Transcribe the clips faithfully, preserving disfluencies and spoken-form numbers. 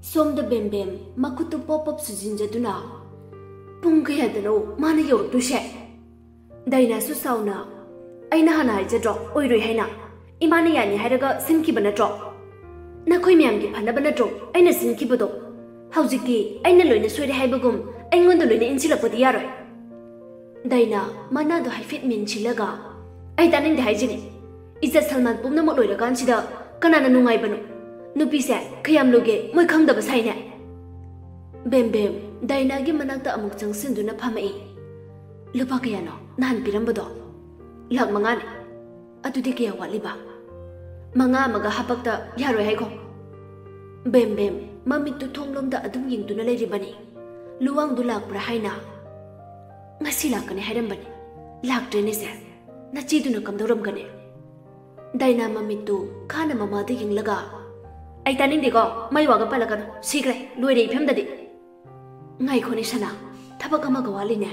ꯁꯣꯝꯗ ꯕꯦꯝꯕꯦꯝ ꯃꯈꯨꯠꯇꯨ ꯄꯣꯞ ꯄꯣꯞ ꯁꯨꯖꯤꯟꯖꯗꯨꯅ, "ꯄꯨꯡ ꯀꯌꯥꯗꯅꯣ ꯃꯥꯅ ꯌꯧꯔꯛꯇꯣꯏꯁꯦ?" ꯗꯥꯏꯅꯥꯁꯨ ꯁꯥꯎꯅ, "ꯑꯩꯅ ꯍꯥꯟꯅ ꯍꯥꯏꯖꯗ꯭ꯔꯣ ꯑꯣꯏꯔꯣꯏ ꯍꯥꯏꯅ? ꯏꯃꯥꯅ ꯌꯥꯅꯤ ꯍꯥꯏꯔꯒ ꯁꯤꯟꯈꯤꯕ ꯅꯠꯇ꯭ꯔꯣ? ꯅꯈꯣꯏ ꯃꯌꯥꯝꯒꯤ ꯐꯅꯕ ꯅꯠꯇ꯭ꯔꯣ ꯑꯩꯅ ꯁꯤꯟꯈꯤꯕꯗꯣ? ꯍꯧꯖꯤꯛꯇꯤ ꯑꯩꯅ ꯂꯣꯏꯅ ꯁꯣꯏꯔꯦ ꯍꯥꯏꯕꯒꯨꯝ ꯑꯩꯉꯣꯟꯗ ꯂꯣꯏꯅ ꯏꯟꯁꯤꯜꯂꯛꯄꯗꯤ ꯌꯥꯔꯣꯏ꯫" ꯗꯥꯏꯅꯥ ꯃꯅꯥꯗꯣ ꯍꯥꯏꯐꯦꯠ ꯃꯦꯟꯁꯤꯜꯂꯒ, "ꯑꯩ ꯇꯥꯅꯤꯡꯗꯦ ꯍꯥꯏꯖꯤꯅꯤ꯫ ꯏꯖꯠ ꯁꯜꯃꯥꯟ ꯄꯨꯝꯅꯃꯛ ꯂꯣꯏꯔꯀꯥꯟꯁꯤꯗ ꯀꯅꯥꯅ ꯅꯨꯡꯉꯥꯏꯕꯅꯣ? ꯅꯨꯄꯤꯁꯦ ꯀꯌꯥꯝ ꯂꯨꯒꯦ ꯃꯣꯏ ꯈꯪꯗꯕ ꯁꯥꯏꯅꯦ꯫" ꯕꯦꯝꯕꯦꯝ ꯗꯥꯏꯅꯥꯒꯤ ꯃꯅꯥꯛꯇ ꯑꯃꯨꯛ ꯆꯪꯁꯤꯟꯗꯨꯅ ꯐꯝꯃꯛꯏ꯫ "ꯂꯨꯄꯥ ꯀꯌꯥꯅꯣ ꯅꯍꯥꯟ ꯄꯤꯔꯝꯕꯗꯣ?" "ꯂꯥꯛ ꯃꯉꯥꯅꯤ꯫" "ꯑꯗꯨꯗꯤ ꯀꯌꯥ ꯋꯥꯠꯂꯤꯕ?" "ꯃꯉꯥ ꯑꯃꯒ ꯍꯥꯄꯛꯇ ꯌꯥꯔꯣꯏ ꯍꯥꯏꯈꯣ꯫" ꯕꯦꯝꯕꯦꯝ ꯃꯃꯤꯠꯇꯨ ꯊꯣꯡꯂꯣꯝꯗ ꯑꯗꯨꯝ ꯌꯦꯡꯗꯨꯅ ꯂꯩꯔꯤꯕꯅꯤ꯫ "ꯂꯨꯋꯥꯡꯗꯨ ꯂꯥꯛꯄ꯭ꯔꯥ ꯍꯥꯏꯅ?" "ꯉꯁꯤ ꯂꯥꯛꯀꯅꯤ ꯍꯥꯏꯔꯝꯕꯅꯤ, ꯂꯥꯛꯇ꯭ꯔꯦꯅꯦ ꯁꯦ꯫ ꯅꯆꯦꯗꯨꯅ ꯀꯝꯗꯧꯔꯝꯒꯅꯤ?" ꯗꯥꯏꯅꯥ ꯃꯃꯤꯠꯇꯨ ꯈꯥꯅ ꯃꯃꯥꯗ ꯌꯦꯡꯂꯒ, "ꯑꯩ ꯇꯥꯅꯤꯡꯗꯦꯀꯣ, ꯃꯩ ꯋꯥꯒ ꯄꯜꯂꯛꯀꯅꯨ꯫ ꯁꯤꯈ꯭ꯔꯦ, ꯂꯣꯏꯔꯦ ꯏꯐꯦꯝꯗꯗꯤ꯫" "ꯉꯥꯏꯈꯣꯅꯦ ꯁꯅꯥ, ꯊꯕꯛ ꯑꯃꯒ ꯋꯥꯠꯂꯤꯅꯦ꯫"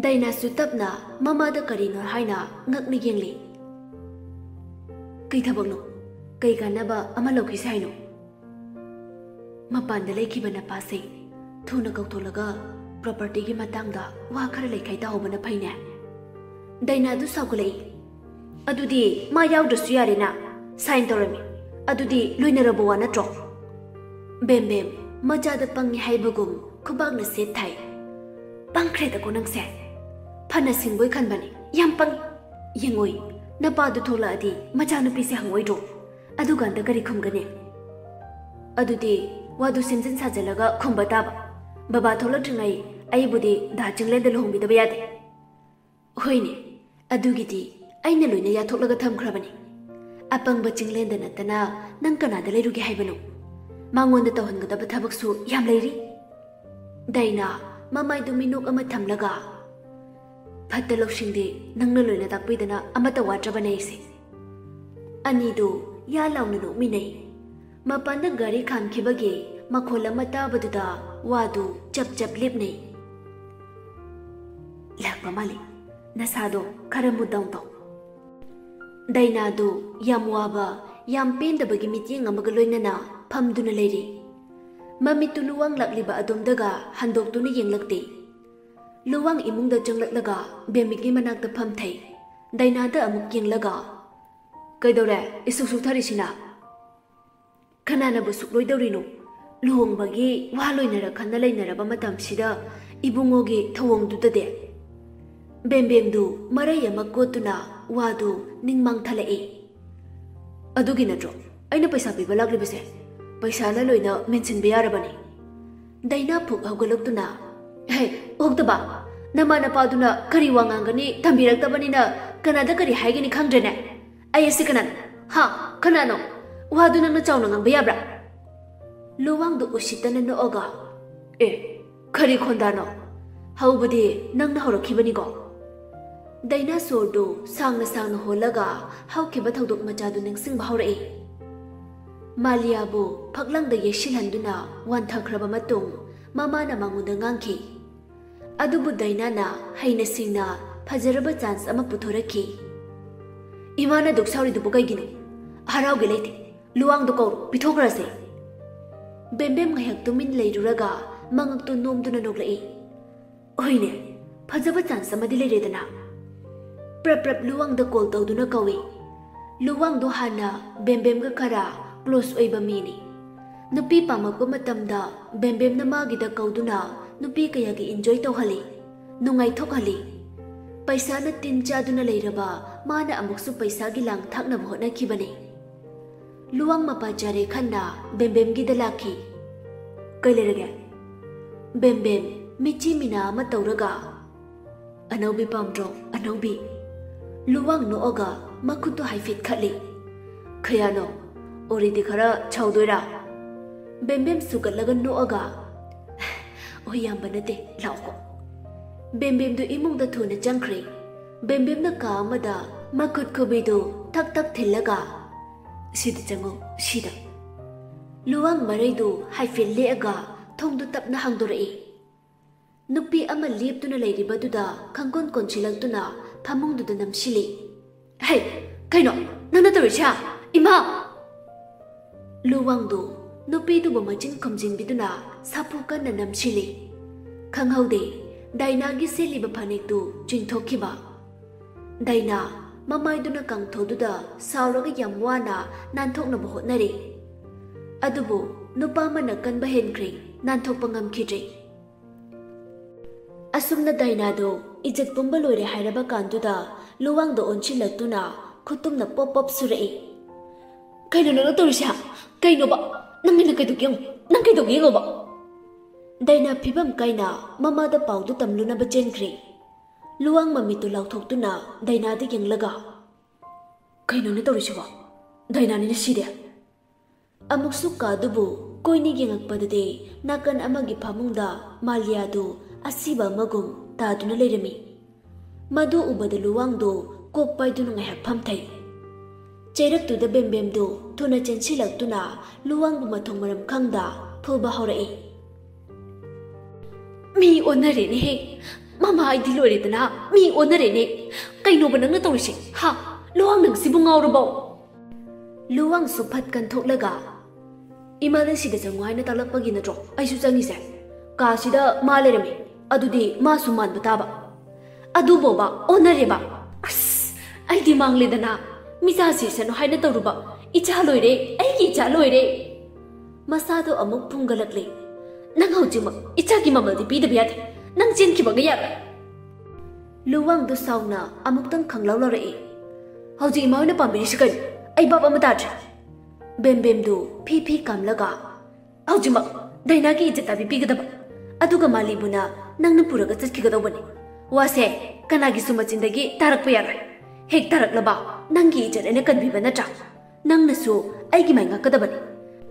ꯗꯥꯏꯅꯥꯁꯨ ꯇꯞꯅ ꯃꯃꯥꯗ ꯀꯔꯤꯅꯣ ꯍꯥꯏꯅ ꯉꯛꯅ ꯌꯦꯡꯂꯤ꯫ "ꯀꯩ ꯊꯕꯛꯅꯣ? ꯀꯩ ꯀꯥꯟꯅꯕ ꯑꯃ ꯂꯧꯈꯤꯁꯦ ꯍꯥꯏꯅꯣ?" "ꯃꯄꯥꯟꯗ ꯂꯩꯈꯤꯕ ꯅꯄꯥꯁꯦ ꯊꯨꯅ ꯀꯧꯊꯣꯛꯂꯒ ꯄ꯭ꯔꯣꯄꯔꯇꯤꯒꯤ ꯃꯇꯥꯡꯗ ꯋꯥ ꯈꯔ ꯂꯩꯈꯥꯏ ꯇꯥꯍꯧꯕꯅ ꯐꯩꯅꯦ꯫" ꯗꯥꯏꯅꯥꯗꯨ ꯁꯥꯎꯒꯠꯂꯛꯏ꯫ "ꯑꯗꯨꯗꯤ ꯃꯥ ꯌꯥꯎꯗ꯭ꯔꯁꯨ ꯌꯥꯔꯦꯅ, ꯁꯥꯏꯟ ꯇꯧꯔꯝꯃꯤ꯫ ꯑꯗꯨꯗꯤ ꯂꯣꯏꯅꯔꯕ ꯋꯥ ꯅꯠꯇ꯭ꯔꯣ?" ꯕꯦꯝꯕꯦꯝ ꯃꯆꯥꯗ ꯄꯪꯉꯤ ꯍꯥꯏꯕꯒꯨꯝ ꯈꯨꯕꯥꯛꯅ ꯁꯦꯠ ꯊꯥꯏ꯫ "ꯄꯪꯈ꯭ꯔꯦꯗꯀꯣ ꯅꯪꯁꯦ꯫ ꯐꯅ ꯁꯤꯡꯕꯣꯏ ꯈꯟꯕꯅꯤ, ꯌꯥꯝ ꯄꯪꯉꯤ꯫ ꯌꯦꯡꯉꯣꯏ, ꯅꯄꯥꯗꯨ ꯊꯣꯛꯂꯛꯑꯗꯤ ꯃꯆꯥꯅꯨꯄꯤꯁꯦ ꯍꯪꯉꯣꯏꯗ꯭ꯔꯣ? ꯑꯗꯨꯀꯥꯟꯗ ꯀꯔꯤ ꯈꯨꯝꯒꯅꯤ?" "ꯑꯗꯨꯗꯤ ꯋꯥꯗꯨ ꯁꯦꯝꯖꯤꯟ ꯁꯥꯖꯤꯜꯂꯒ ꯈꯨꯝꯕ ꯇꯥꯕ꯫ ꯕꯕꯥ ꯊꯣꯛꯂꯛꯇ꯭ꯔꯤꯉꯩ ꯑꯩꯕꯨꯗꯤ ꯗꯥ ꯆꯤꯡꯂꯦꯟꯗ ꯂꯨꯍꯣꯡꯕꯤꯗꯕ ꯌꯥꯗꯦ꯫" "ꯍꯣꯏꯅꯦ, ꯑꯗꯨꯒꯤꯗꯤ ꯑꯩꯅ ꯂꯣꯏꯅ ꯌꯥꯊꯣꯛꯂꯒ ꯊꯝꯈ꯭ꯔꯕꯅꯤ꯫ ꯑꯄꯪꯕ ꯆꯤꯡꯂꯦꯟꯗ ꯅꯠꯇꯅ ꯅꯪ ꯀꯅꯥꯗ ꯂꯩꯔꯨꯒꯦ ꯍꯥꯏꯕꯅꯣ? ꯃꯉꯣꯟꯗ ꯇꯧꯍꯟꯒꯗꯕ ꯊꯕꯛꯁꯨ ꯌꯥꯝ ꯂꯩꯔꯤ꯫" ꯗꯥꯏꯅꯥ ꯃꯃꯥꯏꯗꯨ ꯃꯤꯅꯣꯛ ꯑꯃ ꯊꯝꯂꯒ, "ꯐꯠꯇ ꯂꯧꯁꯤꯡꯗꯤ ꯅꯪꯅ ꯂꯣꯏꯅ ꯇꯥꯛꯄꯤꯗꯅ ꯑꯃꯠꯇ ꯋꯥꯠꯇ꯭ꯔꯕꯅꯦ ꯑꯩꯁꯦ꯫" ꯑꯅꯤꯗꯨ ꯌꯥ ꯂꯥꯎꯅ ꯅꯣꯛꯃꯤꯟꯅꯩ꯫ ꯃꯄꯥꯟꯗ ꯒꯥꯔꯤ ꯈꯥꯝꯈꯤꯕꯒꯤ ꯃꯈꯣꯜ ꯑꯃ ꯇꯥꯕꯗꯨꯗ ꯋꯥꯗꯨ ꯆꯞ ꯆꯞ ꯂꯦꯞꯅꯩ꯫ "ꯂꯥꯛꯄ ꯃꯥꯜꯂꯤ, ꯅꯁꯥꯗꯣ ꯈꯔ move down ꯇꯧ꯫" ꯗꯥꯏꯅꯥꯗꯨ ꯌꯥꯝ ꯋꯥꯕ, ꯌꯥꯝ ꯄꯦꯟꯗꯕꯒꯤ ꯃꯤꯠꯌꯦꯡ ꯑꯃꯒ ꯂꯣꯏꯅꯅ ꯐꯝꯗꯨꯅ ꯂꯩꯔꯤ꯫ ꯃꯃꯤꯠꯇꯨ ꯂꯨꯋꯥꯡ ꯂꯥꯛꯂꯤꯕ ꯑꯗꯣꯝꯗꯒ ꯍꯟꯗꯣꯛꯇꯨꯅ ꯌꯦꯡꯂꯛꯇꯦ꯫ ꯂꯨꯋꯥꯡ ꯏꯃꯨꯡꯗ ꯆꯪꯂꯛꯂꯒ ꯕꯦꯝꯕꯦꯝꯒꯤ ꯃꯅꯥꯛꯇ ꯐꯝꯊꯩ꯫ ꯗꯥꯏꯅꯥꯗ ꯑꯃꯨꯛ ꯌꯦꯡꯂꯒ, "ꯀꯩꯗꯧꯔꯦ ꯏꯁꯨꯛ ꯁꯨꯛꯊꯔꯤꯁꯤꯅ? ꯀꯅꯥꯅꯕꯨ ꯁꯨꯛꯂꯣꯏꯗꯧꯔꯤꯅꯣ? ꯂꯨꯍꯣꯡꯕꯒꯤ ꯋꯥ ꯂꯣꯏꯅꯔ ꯈꯟꯅ ꯂꯩꯅꯔꯕ ꯃꯇꯝꯁꯤꯗ ꯏꯕꯨꯡꯉꯣꯒꯤ ꯊꯧꯑꯣꯡꯗꯨꯗꯗꯤ?" ꯕꯦꯝꯕꯦꯝꯗꯨ ꯃꯔꯩ ꯑꯃ ꯀꯣꯠꯇꯨꯅ ꯋꯥꯗꯨ ꯅꯤꯡꯃꯥꯡꯊꯜꯂꯛꯏ꯫ "ꯑꯗꯨꯒꯤ ꯅꯠꯇ꯭ꯔꯣ ꯑꯩꯅ ꯄꯩꯁꯥ ꯄꯤꯕ ꯂꯥꯛꯂꯤꯕꯁꯦ? ꯄꯩꯁꯥꯅ ꯂꯣꯏꯅ ꯃꯦꯟꯁꯤꯟꯕ ꯌꯥꯔꯕꯅꯤ꯫" ꯗꯥꯏꯅꯥ ꯐꯨꯛ ꯍꯧꯒꯠꯂꯛꯇꯨꯅ, "ꯍꯦ, ꯑꯣꯛꯇꯕ! ꯅꯃꯥ ꯅꯄꯥꯗꯨꯅ ꯀꯔꯤ ꯋꯥ ꯉꯥꯡꯒꯅꯤ ꯇꯝꯕꯤꯔꯛꯇꯕꯅꯤꯅ ꯀꯅꯥꯗ ꯀꯔꯤ ꯍꯥꯏꯒꯅꯤ ꯈꯪꯗ꯭ꯔꯦꯅꯦ꯫ ꯑꯩ ꯑꯁꯤ ꯀꯅꯥꯅꯣ? ꯍꯥ? ꯀꯅꯥꯅꯣ? ꯋꯥꯗꯨ ꯅꯪꯅ ꯆꯥꯎꯅ ꯉꯥꯡꯕ ꯌꯥꯕ꯭ꯔꯥ?" ꯂꯨꯋꯥꯡꯗꯨ ꯎꯁꯤꯠꯇꯅ ꯅꯣꯛꯑꯒ, "ꯑꯦ, ꯀꯔꯤ ꯈꯣꯟꯗꯥꯅꯣ? ꯍꯧꯕꯗꯤ ꯅꯪꯅ ꯍꯧꯔꯛꯈꯤꯕꯅꯤꯀꯣ?" ꯗꯥꯏꯅꯥꯁꯣꯔꯗꯨ ꯁꯥꯡꯅ ꯁꯥꯡꯅ ꯍꯣꯜꯂꯒ ꯍꯧꯈꯤꯕ ꯊꯧꯗꯣꯛ ꯃꯆꯥꯗꯨ ꯅꯤꯡꯁꯤꯡꯕ ꯍꯧꯔꯛꯏ꯫ ꯃꯥꯂꯤꯌꯥꯕꯨ ꯐꯛꯂꯪꯗ ꯌꯩꯁꯤꯜꯍꯟꯗꯨꯅ ꯋꯥꯟꯊꯈ꯭ꯔꯕ ꯃꯇꯨꯡ ꯃꯃꯥꯅ ꯃꯉꯣꯟꯗ ꯉꯥꯡꯈꯤ꯫ ꯑꯗꯨꯕꯨ ꯗꯥꯏꯅꯥꯅ ꯍꯩꯅ ꯁꯤꯡꯅ ꯐꯖꯔꯕ ꯆꯥꯟꯁ ꯑꯃ ꯄꯨꯊꯣꯔꯛꯈꯤ꯫ "ꯏꯃꯥꯅ ꯗꯨꯛ ꯁꯥꯎꯔꯤꯗꯨꯕꯨ ꯀꯩꯒꯤꯅꯣ? ꯍꯔꯥꯎꯒꯦ ꯂꯩꯇꯦ꯫ ꯂꯨꯋꯥꯡꯗꯣ ꯀꯧꯔꯣ, ꯄꯤꯊꯣꯛꯈ꯭ꯔꯁꯦ꯫" ꯕꯦꯝꯕꯦꯝ ꯉꯥꯏꯍꯥꯛ ꯇꯨꯃꯤꯟ ꯂꯩꯔꯨꯔꯒ ꯃꯉꯛꯇꯨ ꯅꯣꯝꯗꯨꯅ ꯅꯣꯛꯂꯛꯏ꯫ "ꯍꯣꯏꯅꯦ, ꯐꯖꯕ ꯆꯥꯟꯁ ꯑꯃꯗꯤ ꯂꯩꯔꯦꯗꯅ꯫" ꯄ꯭ꯔꯞ ꯄ꯭ꯔꯞ ꯂꯨꯋꯥꯡꯗ ꯀꯣꯜ ꯇꯧꯗꯨꯅ ꯀꯧꯏ꯫ ꯂꯨꯋꯥꯡꯗꯣ ꯍꯥꯟꯅ ꯕꯦꯝꯕꯦꯝꯒ ꯈꯔ ꯀ꯭ꯂꯣꯁ ꯑꯣꯏꯕ ꯃꯤꯅꯤ꯫ ꯅꯨꯄꯤ ꯄꯥꯝꯃꯛꯄ ꯃꯇꯝꯗ ꯕꯦꯝꯕꯦꯝꯅ ꯃꯥꯒꯤꯗ ꯀꯧꯗꯨꯅ ꯅꯨꯄꯤ ꯀꯌꯥꯒꯤ ꯏꯟꯖꯣꯏ ꯇꯧꯍꯜꯂꯤ, ꯅꯨꯡꯉꯥꯏꯊꯣꯛꯍꯜꯂꯤ꯫ ꯄꯩꯁꯥꯅ ꯇꯤꯟ ꯆꯥꯗꯨꯅ ꯂꯩꯔꯕ ꯃꯥꯅ ꯑꯃꯨꯛꯁꯨ ꯄꯩꯁꯥꯒꯤ ꯂꯥꯡ ꯊꯥꯛꯅꯕ ꯍꯣꯠꯅꯈꯤꯕꯅꯤ꯫ ꯂꯨꯋꯥꯡ ꯃꯄꯥ ꯆꯥꯔꯦ ꯈꯟꯅ ꯕꯦꯝꯕꯦꯝꯒꯤꯗ ꯂꯥꯛꯈꯤ꯫ "ꯀꯩ ꯂꯩꯔꯒꯦ?" ꯕꯦꯝꯕꯦꯝ ꯃꯤꯆꯤ ꯃꯤꯅꯥ ꯑꯃ ꯇꯧꯔꯒ, "ꯑꯅꯧꯕꯤ ꯄꯥꯝꯗ꯭ꯔꯣ, ꯑꯅꯧꯕꯤ?" ꯂꯨꯋꯥꯡ ꯅꯣꯛꯑꯒ ꯃꯈꯨꯠꯇꯨ ꯍꯥꯏꯐꯦꯠ ꯈꯠꯂꯤ꯫ "ꯈꯌꯥꯅꯣ, ꯑꯣꯔꯤꯗꯤ ꯈꯔ ꯁꯥꯎꯗꯣꯏꯔꯥ?" ꯕꯦꯝꯕꯦꯝ ꯁꯨꯒꯠꯂꯒ ꯅꯣꯛꯑꯒ, "ꯑꯣꯏ ꯌꯥꯝꯕ ꯅꯠꯇꯦ, ꯂꯥꯛꯑꯣꯀꯣ꯫" ꯕꯦꯝꯕꯦꯝꯗꯨ ꯏꯃꯨꯡꯗ ꯊꯨꯅ ꯆꯪꯈ꯭ꯔꯦ꯫ ꯕꯦꯝꯕꯦꯝꯅ ꯀꯥ ꯑꯃꯗ ꯃꯈꯨꯠ ꯈꯨꯕꯤꯗꯨ ꯊꯛ ꯊꯛ ꯊꯤꯜꯂꯒ, "ꯁꯤꯗ ꯆꯪꯉꯣ, ꯁꯤꯗ꯫" ꯂꯨꯋꯥꯡ ꯃꯔꯩꯗꯨ ꯍꯥꯏꯐꯦꯠ ꯂꯦꯛꯑꯒ ꯊꯣꯡꯗꯨ ꯇꯞꯅ ꯍꯥꯡꯗꯣꯔꯛꯏ꯫ ꯅꯨꯄꯤ ꯑꯃ ꯂꯦꯞꯇꯨꯅ ꯂꯩꯔꯤꯕꯗꯨꯗ ꯈꯪꯀꯣꯟ ꯀꯣꯟꯁꯤꯜꯂꯛꯇꯨꯅ ꯐꯃꯨꯡꯗꯨꯗ ꯅꯝꯁꯤꯜꯂꯤ꯫ "ꯍꯩ, ꯀꯩꯅꯣ ꯅꯪꯅ ꯇꯧꯔꯤꯁꯦ, ꯍꯥ? ꯏꯃꯥ!" ꯂꯨꯋꯥꯡꯗꯨ ꯅꯨꯄꯤꯗꯨꯕꯨ ꯃꯆꯤꯟ ꯈꯨꯝꯖꯤꯟꯕꯤꯗꯨꯅ ꯁꯥꯐꯨ ꯀꯟꯅ ꯅꯝꯁꯤꯜꯂꯤ꯫ ꯈꯪꯍꯧꯗꯦ, ꯗꯥꯏꯅꯥꯒꯤ ꯁꯦꯠꯂꯤꯕ ꯐꯅꯦꯛꯇꯨ ꯆꯤꯡꯊꯣꯛꯈꯤꯕ꯫ ꯗꯥꯏꯅꯥ ꯃꯃꯥꯏꯗꯨꯅ ꯀꯥꯡꯊꯣꯗꯨꯗ ꯁꯥꯎꯔꯒ ꯌꯥꯝ ꯋꯥꯅ ꯅꯥꯟꯊꯣꯛꯅꯕ ꯍꯣꯠꯅꯔꯤ꯫ ꯑꯗꯨꯕꯨ ꯅꯨꯄꯥ ꯑꯃꯅ ꯀꯟꯕ ꯍꯦꯟꯈ꯭ꯔꯦ, ꯅꯥꯟꯊꯣꯛꯄ ꯉꯝꯈꯤꯗ꯭ꯔꯦ꯫ ꯑꯁꯨꯝꯅ ꯗꯥꯏꯅꯥꯗꯣ ꯏꯖꯠ ꯄꯨꯝꯕ ꯂꯣꯏꯔꯦ ꯍꯥꯏꯔꯕ ꯀꯥꯟꯗꯨꯗ ꯂꯨꯋꯥꯡꯗ ꯑꯣꯟꯁꯤꯜꯂꯛꯇꯨꯅ ꯈꯨꯠꯇꯨꯝꯅ ꯄꯣꯞ ꯄꯣꯞ ꯁꯨꯔꯛꯏ꯫ "ꯀꯩꯅꯣ ꯅꯪꯅ ꯇꯧꯔꯤꯁꯦ, ꯍꯥ? ꯀꯩꯅꯣꯕ? ꯅꯪ ꯑꯩꯅ ꯀꯩꯗꯧꯒꯦ ꯌꯦꯡꯉꯣ, ꯅꯪ ꯀꯩꯗꯧꯒꯦ ꯌꯦꯡꯉꯣꯕ?" ꯗꯥꯏꯅꯥ ꯐꯤꯕꯝ ꯀꯥꯏꯅ ꯃꯃꯥꯗ ꯄꯥꯎꯗꯨ ꯇꯝꯂꯨꯅꯕ ꯆꯦꯟꯈ꯭ꯔꯦ꯫ ꯂꯨꯋꯥꯡ ꯃꯃꯤꯠꯇꯨ ꯂꯥꯎꯊꯣꯛꯇꯨꯅ ꯗꯥꯏꯅꯥꯗ ꯌꯦꯡꯂꯒ, "ꯀꯩꯅꯣꯅꯦ ꯇꯧꯔꯤꯁꯤꯕꯣ? ꯗꯥꯏꯅꯥꯅꯤꯅ ꯁꯤꯗꯦ?" ꯑꯃꯨꯛꯁꯨ ꯀꯥꯗꯨꯕꯨ ꯀꯣꯏꯅ ꯌꯦꯡꯉꯛꯄꯗꯗꯤ ꯅꯥꯀꯟ ꯑꯃꯒꯤ ꯐꯃꯨꯡꯗ ꯃꯥꯂꯤꯌꯥꯗꯨ ꯑꯁꯤꯕ ꯑꯃꯒꯨꯝ ꯇꯥꯗꯨꯅ ꯂꯩꯔꯝꯃꯤ꯫ ꯃꯗꯨ ꯎꯕꯗ ꯂꯨꯋꯥꯡꯗꯨ ꯀꯣꯛ ꯄꯥꯏꯗꯨꯅ ꯉꯥꯏꯍꯥꯛ ꯐꯝꯊꯩ꯫ ꯆꯩꯔꯛꯇꯨꯗ ꯕꯦꯝꯕꯦꯝꯗꯨ ꯊꯨꯅ ꯆꯦꯟꯁꯤꯜꯂꯛꯇꯨꯅ ꯂꯨꯋꯥꯡꯕꯨ ꯃꯊꯣꯡ ꯃꯔꯝ ꯈꯪꯗ ꯐꯨꯕ ꯍꯧꯔꯛꯏ꯫ "ꯃꯤ ꯑꯣꯟꯅꯔꯦꯅꯦꯍꯦ! ꯃꯃꯥ, ꯑꯩꯗꯤ ꯂꯣꯏꯔꯦꯗꯅ! ꯃꯤ ꯑꯣꯟꯅꯔꯦꯅꯦ! ꯀꯩꯅꯣꯕ ꯅꯪꯅ ꯇꯧꯔꯤꯁꯦ? ꯍꯥ? ꯂꯨꯋꯥꯡ, ꯅꯪꯁꯤꯕꯨ ꯉꯥꯎꯔꯕꯣ?" ꯂꯨꯋꯥꯡꯁꯨ ꯐꯠ ꯀꯟꯊꯣꯛꯂꯒ, "ꯏꯃꯥꯅ ꯁꯤꯗ ꯆꯪꯉꯨ ꯍꯥꯏꯅ ꯇꯥꯛꯂꯛꯄꯒꯤ ꯅꯠꯇ꯭ꯔꯣ ꯑꯩꯁꯨ ꯆꯪꯉꯤꯁꯦ? ꯀꯥꯁꯤꯗ ꯃꯥ ꯂꯩꯔꯝꯃꯤ, ꯑꯗꯨꯗꯤ ꯃꯥꯁꯨ ꯃꯥꯟꯕ ꯇꯥꯕ꯫ ꯑꯗꯨꯕꯣꯕ ꯑꯣꯟꯅꯔꯦꯕ꯫ ꯑꯁ, ꯑꯩꯗꯤ ꯃꯥꯡꯂꯦꯗꯅ꯫ ꯃꯤꯆꯥ ꯁꯤꯁꯅꯨ ꯍꯥꯏꯅ ꯇꯧꯔꯨꯕ ꯏꯆꯥ ꯂꯣꯏꯔꯦ, ꯑꯩꯒꯤ ꯏꯆꯥ ꯂꯣꯏꯔꯦ!" ꯃꯁꯥꯗꯣ ꯑꯃꯨꯛ ꯐꯨꯝꯒꯠꯂꯛꯂꯦ꯫ "ꯅꯪ ꯍꯧꯖꯤꯛꯃꯛ ꯏꯆꯥꯒꯤ ꯃꯃꯜꯗꯤ ꯄꯤꯗꯕ ꯌꯥꯗꯦ꯫ ꯅꯪ ꯆꯦꯟꯈꯤꯕꯒ ꯌꯥꯔꯣꯏ!" ꯂꯨꯋꯥꯡꯗꯨ ꯁꯥꯎꯅ ꯑꯃꯨꯛꯇꯪ ꯈꯪꯂꯥꯎ ꯂꯥꯎꯔꯛꯏ꯫ "ꯍꯧꯖꯤꯛ ꯏꯃꯥ ꯍꯣꯏꯅ ꯄꯥꯝꯕꯤꯔꯤꯁꯤ ꯀꯩꯅꯣ? ꯑꯩ ꯚꯥꯞ ꯑꯃ ꯇꯥꯗ꯭ꯔꯦ!" ꯕꯦꯝꯕꯦꯝꯗꯨ ꯐꯤ ꯐꯤ ꯀꯥꯝꯂꯒ, "ꯍꯧꯖꯤꯛꯃꯛ ꯗꯥꯏꯅꯥꯒꯤ ꯏꯖꯠ ꯇꯥꯕꯤ ꯄꯤꯒꯗꯕ, ꯑꯗꯨꯒ ꯃꯥꯂꯤꯕꯨꯅ ꯅꯪꯅ ꯄꯨꯔꯒ ꯆꯠꯈꯤꯒꯗꯧꯕꯅꯤ꯫ ꯋꯥꯁꯦ ꯀꯅꯥꯒꯤꯁꯨ ꯃꯆꯤꯟꯗꯒꯤ ꯇꯥꯔꯛꯄ ꯌꯥꯔꯣꯏ꯫ ꯍꯦꯛ ꯇꯥꯔꯛꯂꯕ, ꯅꯪꯒꯤ ꯏꯖꯠ ꯑꯩꯅ ꯀꯟꯕꯤꯕ ꯅꯠꯇ꯭ꯔꯥ? ꯅꯪꯅꯁꯨ ꯑꯩꯒꯤ ꯃꯥꯏ ꯉꯥꯛꯀꯗꯕꯅꯤ꯫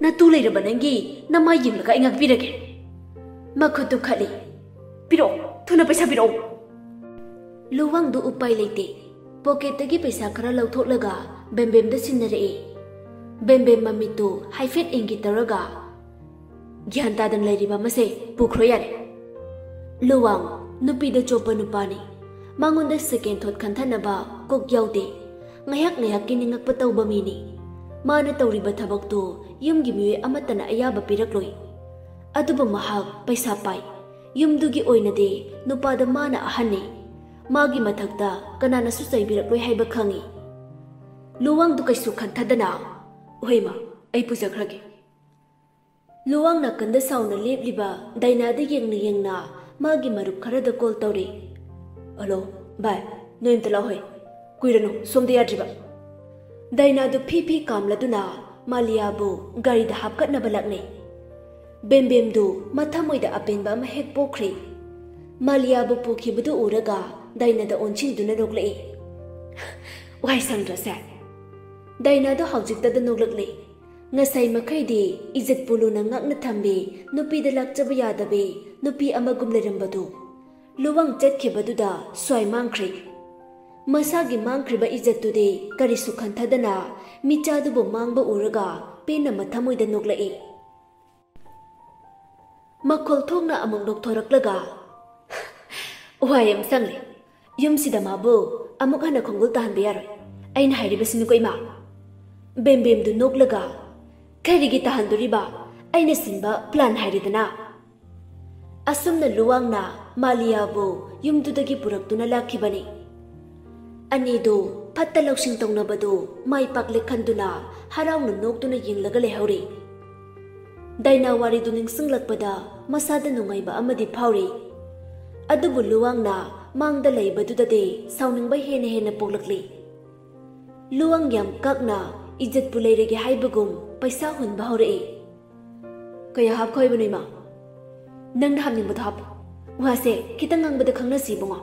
ꯅꯇꯨ ꯂꯩꯔꯕ ꯅꯪꯒꯤ ꯅꯃꯥꯏ ꯌꯦꯡꯂꯒ ꯑꯩ ꯉꯥꯛꯄꯤꯔꯒꯦ꯫" ꯃꯈꯨꯠꯇꯨ ꯈꯠꯂꯤ꯫ "ꯄꯤꯔꯛꯑꯣ, ꯊꯨꯅ ꯄꯩꯁꯥ ꯄꯤꯔꯛꯑꯣ!" ꯂꯨꯋꯥꯡꯗꯨ ꯎꯄꯥꯏ ꯂꯩꯇꯦ꯫ ꯄꯣꯀꯦꯠꯇꯒꯤ ꯄꯩꯁꯥ ꯈꯔ ꯂꯧꯊꯣꯛꯂꯒ ꯕꯦꯝꯕꯦꯝꯗ ꯁꯤꯟꯅꯔꯛꯏ꯫ ꯕꯦꯝꯕꯦꯝ ꯃꯃꯤꯠꯇꯨ ꯍꯥꯏꯐꯦꯠ ꯏꯪꯒꯤꯠ ꯇꯧꯔꯒ, "ꯒ꯭ꯌꯥꯟ ꯇꯥꯗꯅ ꯂꯩꯔꯤꯕ ꯑꯃꯁꯦ ꯄꯨꯈ꯭ꯔꯣ ꯌꯥꯔꯦ꯫" ꯂꯨꯋꯥꯡ ꯅꯨꯄꯤꯗ ꯆꯣꯞꯄ ꯅꯨꯄꯥꯅꯤ꯫ ꯃꯉꯣꯟꯗ ꯁꯦꯀꯦꯟ ꯊꯣꯠ ꯈꯟꯊꯅꯕ ꯀꯣꯛ ꯌꯥꯎꯗꯦ꯫ ꯉꯥꯏꯍꯥꯛ ꯉꯥꯏꯍꯥꯛꯀꯤ ꯅꯤꯡꯉꯛꯄ ꯇꯧꯕ ꯃꯤꯅꯤ꯫ ꯃꯥꯅ ꯇꯧꯔꯤꯕ ꯊꯕꯛꯇꯨ ꯌꯨꯝꯒꯤ ꯃꯤꯑꯣꯏ ꯑꯃꯠꯇꯅ ꯑꯌꯥꯕ ꯄꯤꯔꯛꯂꯣꯏ꯫ ꯑꯗꯨꯕꯨ ꯃꯍꯥꯛ ꯄꯩꯁꯥ ꯄꯥꯏ꯫ ꯌꯨꯝꯗꯨꯒꯤ ꯑꯣꯏꯅꯗꯤ ꯅꯨꯄꯥꯗ ꯃꯥꯅ ꯑꯍꯟꯅꯤ꯫ ꯃꯥꯒꯤ ꯃꯊꯛꯇ ꯀꯅꯥꯅꯁꯨ ꯆꯩꯕꯤꯔꯛꯂꯣꯏ ꯍꯥꯏꯕ ꯈꯪꯏ꯫ ꯂꯨꯋꯥꯡꯗꯨ ꯀꯩꯁꯨ ꯈꯟꯊꯗꯅ, "ꯍꯣꯏ ꯃꯥ, ꯑꯩ ꯄꯨꯖꯈ꯭ꯔꯒꯦ"꯫ ꯂꯨꯋꯥꯡ ꯅꯥꯀꯟꯗ ꯁꯥꯎꯅ ꯂꯦꯞꯂꯤꯕ ꯗꯥꯏꯅꯥꯗ ꯌꯦꯡꯅ ꯌꯦꯡꯅ ꯃꯥꯒꯤ ꯃꯔꯨꯞ ꯈꯔꯗ ꯀꯣꯜ ꯇꯧꯔꯤ꯫ "ꯍꯜꯂꯣ, ꯚꯥꯏ, ꯅꯣꯏ ꯑꯝꯇ ꯂꯥꯛꯑꯣꯍꯦ꯫ ꯀꯨꯏꯔꯅꯨ, ꯁꯣꯝꯗ ꯌꯥꯗ꯭ꯔꯤꯕ"꯫ ꯗꯥꯏꯅꯥꯗꯨ ꯐꯤ ꯐꯤ ꯀꯥꯝꯂꯗꯨꯅ ꯃꯥꯂꯤꯌꯥꯕꯨ ꯒꯥꯔꯤꯗ ꯍꯥꯞꯀꯠꯅꯕ ꯂꯥꯛꯅꯩ꯫ ꯕꯦꯝꯕꯦꯝꯗꯨ ꯃꯊꯃꯣꯏꯗ ꯑꯄꯦꯟꯕ ꯑꯃ ꯍꯦꯛ ꯄꯣꯛꯈ꯭ꯔꯦ꯫ ꯃꯥꯂꯤꯌꯥꯕꯨ ꯄꯨꯈꯤꯕꯗꯨ ꯎꯔꯒ ꯗꯥꯏꯅꯥꯗ ꯑꯣꯟꯁꯤꯟꯗꯨꯅ ꯅꯣꯛꯂꯛꯏ꯫ "ꯋꯥꯏ ꯁꯪꯗ꯭ꯔꯣ ꯁꯦ?" ꯗꯥꯏꯅꯥꯗꯨ ꯍꯧꯖꯤꯛꯇꯗ ꯅꯣꯛꯂꯛꯂꯦ꯫ ꯉꯁꯥꯏ ꯃꯈꯩꯗꯤ ꯏꯖꯠꯄꯨ ꯂꯨꯅ ꯉꯥꯛꯅ ꯊꯝꯕꯤ ꯅꯨꯄꯤꯗ ꯂꯥꯛꯆꯕ ꯌꯥꯗꯕꯤ ꯅꯨꯄꯤ ꯑꯃꯒꯨꯝ ꯂꯩꯔꯝꯕꯗꯨ ꯂꯨꯋꯥꯡ ꯆꯠꯈꯤꯕꯗꯨꯗ ꯁ꯭ꯋꯥꯏ ꯃꯥꯡꯈ꯭ꯔꯦ꯫ ꯃꯁꯥꯒꯤ ꯃꯥꯡꯈ꯭ꯔꯤꯕ ꯏꯖꯠꯇꯨꯗꯤ ꯀꯔꯤꯁꯨ ꯈꯟꯊꯗꯅ ꯃꯤꯆꯥꯗꯨꯕꯨ ꯃꯥꯡꯕ ꯎꯔꯒ ꯄꯦꯟꯅ ꯃꯊꯃꯣꯏꯗ ꯅꯣꯛꯂꯛꯏ꯫ ꯃꯈꯣꯜ ꯊꯣꯛꯅ ꯑꯃꯨꯛ ꯅꯣꯛꯊꯣꯔꯛꯂꯒ, "ꯋꯥꯏ ꯌꯥꯝ ꯁꯪꯂꯦ꯫ ꯌꯨꯝꯁꯤꯗ ꯃꯥꯕꯨ ꯑꯃꯨꯛ ꯍꯟꯅ ꯈꯣꯡꯒꯨꯜ ꯇꯥꯍꯟꯕ ꯌꯥꯔꯣꯏ꯫ ꯑꯩꯅ ꯍꯥꯏꯔꯤꯕꯁꯤꯅꯤꯀꯣ, ꯏꯃꯥ"꯫ ꯕꯦꯝꯕꯦꯝꯗꯨ ꯅꯣꯛꯂꯒ, "ꯀꯔꯤꯒꯤ ꯇꯥꯍꯟꯗꯣꯔꯤꯕ? ꯑꯩꯅ ꯁꯤꯟꯕ ꯄ꯭ꯂꯥꯟ ꯍꯥꯏꯔꯦꯗꯅ"꯫ ꯑꯁꯨꯝꯅ ꯂꯨꯋꯥꯡꯅ ꯃꯥꯂꯤꯌꯥꯕꯨ ꯌꯨꯝꯗꯨꯗꯒꯤ ꯄꯨꯔꯛꯇꯨꯅ ꯂꯥꯛꯈꯤꯕꯅꯤ꯫ ꯑꯅꯤꯗꯨ ꯐꯠꯇ ꯂꯧꯁꯤꯡ ꯇꯧꯅꯕꯗꯨ ꯃꯥꯏ ꯄꯥꯛꯂꯦ ꯈꯟꯗꯨꯅ ꯍꯔꯥꯎꯅ ꯅꯣꯛꯇꯨꯅ ꯌꯦꯡꯂꯒ ꯂꯩꯍꯧꯔꯤ꯫ ꯗꯥꯏꯅꯥ ꯋꯥꯔꯤꯗꯨ ꯅꯤꯡꯁꯤꯡꯂꯛꯄꯗ ꯃꯁꯥꯗ ꯅꯨꯡꯉꯥꯏꯕ ꯑꯃꯗꯤ ꯐꯥꯎꯔꯤ꯫ ꯑꯗꯨꯕꯨ ꯂꯨꯋꯥꯡꯅ ꯃꯥꯡꯗ ꯂꯩꯕꯗꯨꯗꯗꯤ ꯁꯥꯎꯅꯤꯡꯕ ꯍꯦꯟꯅ ꯍꯦꯟꯅ ꯄꯣꯛꯂꯛꯂꯤ꯫ ꯂꯨꯋꯥꯡ ꯌꯥꯝ ꯀꯛꯅ ꯏꯖꯠꯄꯨ ꯂꯩꯔꯒꯦ ꯍꯥꯏꯕꯒꯨꯝ ꯄꯩꯁꯥ ꯍꯨꯟꯕ ꯍꯧꯔꯛꯏ꯫ "ꯀꯌꯥ ꯍꯥꯞꯈꯣꯏꯕꯅꯣ, ꯏꯃꯥ? ꯅꯪꯅ ꯍꯥꯞꯅꯤꯡꯕꯗꯣ ꯍꯥꯞꯄꯣ꯫ ꯋꯥꯁꯦ ꯈꯤꯇꯪ ꯉꯥꯡꯕꯗ ꯈꯪꯅꯁꯤ, ꯏꯕꯨꯡꯉꯣ"꯫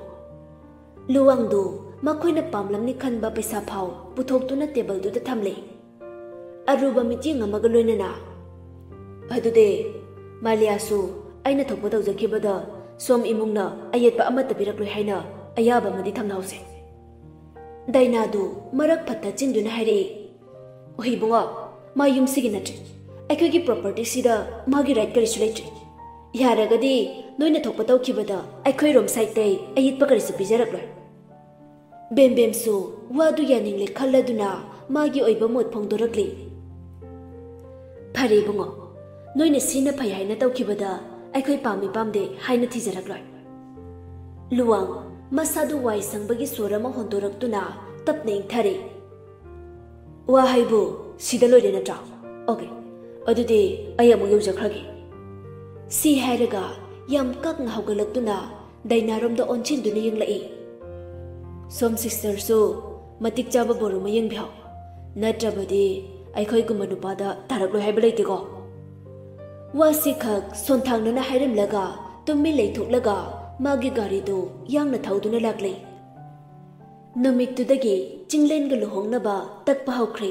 ꯂꯨꯋꯥꯡꯗꯨ ꯃꯈꯣꯏꯅ ꯄꯥꯝꯂꯝꯅꯤ ꯈꯟꯕ ꯄꯩꯁꯥ ꯐꯥꯎ ꯄꯨꯊꯣꯛꯇꯨꯅ ꯇꯦꯕꯜꯗꯨꯗ ꯊꯝꯂꯦ꯫ ꯑꯔꯨꯕ ꯃꯤꯠꯌꯦꯡ ꯑꯃꯒ ꯂꯣꯏꯅꯅ, "ꯑꯗꯨꯗꯤ ꯃꯥꯂꯤꯌꯥꯁꯨ ꯑꯩꯅ ꯊꯣꯛꯄ ꯇꯧꯖꯈꯤꯕꯗ ꯁꯣꯝ ꯏꯃꯨꯡꯅ ꯑꯌꯦꯠꯄ ꯑꯃꯠꯇ ꯄꯤꯔꯛꯂꯣꯏ ꯍꯥꯏꯅ ꯑꯌꯥꯕ ꯑꯃꯗꯤ ꯊꯝꯅꯍꯧꯁꯦ"꯫ ꯗꯥꯏꯅꯥꯗꯨ ꯃꯔꯛ ꯐꯠꯇ ꯆꯤꯟꯗꯨꯅ ꯍꯥꯏꯔꯛꯏ, "ꯑꯣ ꯏꯕꯨꯡꯉꯣ, ꯃꯥ ꯌꯨꯝꯁꯤꯒꯤ ꯅꯠꯇ꯭ꯔꯦ꯫ ꯑꯩꯈꯣꯏꯒꯤ ꯄ꯭ꯔꯣꯄꯔꯇꯤꯁꯤꯗ ꯃꯥꯒꯤ ꯔꯥꯏꯠ ꯀꯔꯤꯁꯨ ꯂꯩꯇ꯭ꯔꯦ꯫ ꯌꯥꯔꯒꯗꯤ ꯅꯣꯏꯅ ꯊꯣꯛꯄ ꯇꯧꯈꯤꯕꯗ ꯑꯩꯈꯣꯏꯔꯣꯝ ꯁꯥꯏꯠꯇꯩ ꯑꯌꯦꯠꯄ ꯀꯔꯤꯁꯨ ꯄꯤꯖꯔꯛꯂꯣꯏ"꯫ ꯕꯦꯝꯕꯦꯝꯁꯨ ꯋꯥꯗꯨ ꯌꯥꯅꯤꯡꯂꯦ ꯈꯜꯂꯗꯨꯅ ꯃꯥꯒꯤ ꯑꯣꯏꯕ ꯃꯣꯠ ꯐꯣꯡꯗꯣꯔꯛꯂꯤ꯫ "ꯐꯔꯦ ꯏꯕꯨꯡꯉꯣ, ꯅꯣꯏꯅ ꯁꯤꯅ ꯐꯩ ꯍꯥꯏꯅ ꯇꯧꯈꯤꯕꯗ ꯑꯩꯈꯣꯏ ꯄꯥꯝꯃꯤ ꯄꯥꯝꯗꯦ ꯍꯥꯏꯅ ꯊꯤꯖꯔꯛꯂꯣꯏ꯫" ꯂꯨꯋꯥꯡ ꯃꯁꯥꯗꯨ ꯋꯥꯏ ꯁꯪꯕꯒꯤ ꯁꯣꯔ ꯑꯃ ꯍꯣꯟꯗꯣꯔꯛꯇꯨꯅ ꯇꯞꯅ ꯏꯪꯊꯔꯦ꯫ "ꯋꯥ ꯍꯥꯏꯕꯨ ꯁꯤꯗ ꯂꯣꯏꯔꯦ ꯅꯠꯇ꯭ꯔꯥ? ꯑꯣꯀꯦ, ꯑꯗꯨꯗꯤ ꯑꯩ ꯑꯃꯨꯛ ꯌꯧꯖꯈ꯭ꯔꯒꯦ꯫" ꯁꯤ ꯍꯥꯏꯔꯒ ꯌꯥꯝ ꯀꯛꯅ ꯍꯧꯒꯠꯂꯛꯇꯨꯅ ꯗꯥꯏꯅꯥꯔꯣꯝꯗ ꯑꯣꯟꯁꯤꯟꯗꯨꯅ ꯌꯦꯡꯂꯛꯏ꯫ "ꯁꯣꯝ ꯁꯤꯁꯇꯔꯁꯨ ꯃꯇꯤꯛ ꯆꯥꯕ ꯕꯣꯔ ꯑꯃ ꯌꯦꯡꯕꯤꯍꯧ, ꯅꯠꯇ꯭ꯔꯕꯗꯤ ꯑꯩꯈꯣꯏꯒꯨꯝꯕ ꯅꯨꯄꯥꯗ ꯇꯥꯔꯛꯂꯣꯏ ꯍꯥꯏꯕ ꯂꯩꯇꯦꯀꯣ꯫" ꯋꯥꯁꯤ ꯈꯛ ꯁꯣꯟꯊꯥꯡꯅꯅ ꯍꯥꯏꯔꯝꯂꯒ ꯇꯨꯃꯤꯟ ꯂꯩꯊꯣꯛꯂꯒ ꯃꯥꯒꯤ ꯒꯥꯔꯤꯗꯨ ꯌꯥꯡꯅ ꯊꯧꯗꯨꯅ ꯂꯥꯛꯂꯤ꯫ ꯅꯨꯃꯤꯠꯇꯨꯗꯒꯤ ꯆꯤꯡꯂꯦꯟꯒ ꯂꯨꯍꯣꯡꯅꯕ ꯇꯛꯄ ꯍꯧꯈ꯭ꯔꯦ꯫